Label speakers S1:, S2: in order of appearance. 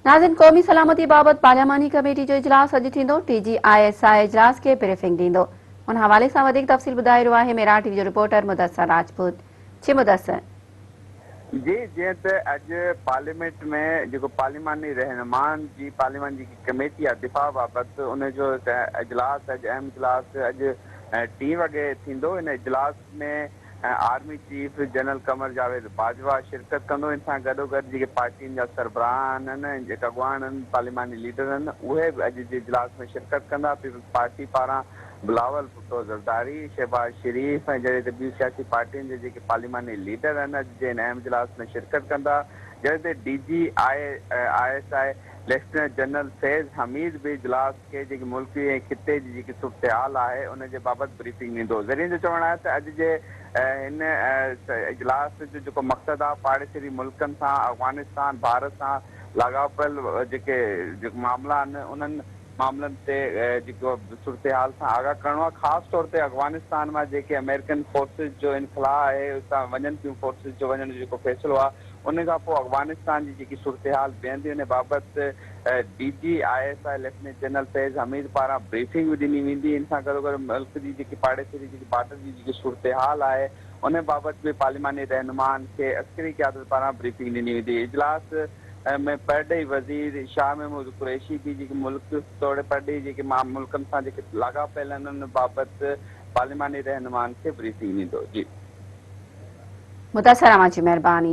S1: ناظرين قومي سلامتي بابت پارلياماني ڪميٽي جو اجلاس اڄ ٿيندو، D G I S I اجلاس کي بريفنگ ڏيندو. ان حوالي سان وڌيڪ تفصيل ٻڌائي رهيو آهي ميران ٽي وي جو رپورٽر مدثر راجپوت. جي مدثر.
S2: جي جيئن ته اڄ پارليامينٽ ۾ جيڪو پارلياماني رهنمائن جي پارليامان جي ڪميٽي آهي دفاع بابت ان جو هڪ اجلاس اڄ اهم اجلاس اڄ ٽين وڳي ٿيندو ان اجلاس ۾ army chief general Qamar Javed Bajwa شرڪت ڪندو، ان سان گڏوگڏ جيڪي پارٽين جا سربراهه آهن ۽ جيڪي اڳواڻ آهن، پارلياماني ليڊر آهن، اهي به اڄ جي اجلاس ۾ شرڪت ڪندا. پيپلز پارٽي پاران بلاول ڀٽو زرداري، شهباز شريف ۽ جڏهن ته ٻيون سياسي پارٽين جا جيڪي پارلياماني ليڊر آهن اڄ جي هن اهم اجلاس ۾ شرڪت ڪندا. جڏهن ته D G I S I lieutenant general Faiz Hameed به اجلاس کي جيڪي ملڪي ۽ خطي جي جيڪي صورتحال آهي ان جي بابت بريفنگ ڏيندو. ذريعن جو چوڻ آهي ته اڄ جي هن اجلاس جو جيڪو مقصد آهي پاڙيسري ملڪن سان افغانستان، ڀارت سان لاڳاپيل جيڪي معاملا آهن انهن معاملن تي جيڪو صورتحال سان آگاهه ڪرڻو آهي خاص طور تي افغانستان مان جيڪي آمريڪن فورسز جو انخلا آهي اتان وڃن پيون فورسز جو وڃڻ جو جيڪو فيصلو آهي ان کان پوء افغانستان جي جيڪي صورتحال بيهندي ان بابت D G I S I lieutenant general Faiz Hameed پاران بريفنگ به ڏني ويندي ان سان گڏوگڏ ملڪ جي جيڪي پاڙيسري جيڪي بارڊر جي جيڪي صورتحال آهي ان بابت به پارلياماني رهنمائن کي عسڪري قيادت پاران بريفنگ ڏني ويندي اجلاس ۾ پرڏيهي وزير شاهه محمود قريشي به جيڪي ملڪ توڙي پرڏيهي جيڪي ملڪن سان جيڪي لاڳاپيل آهن ان بابت پارلياماني رهنمائن کي بريفنگ ڏيندو جي.
S1: مدثر اوهان جي مهرباني.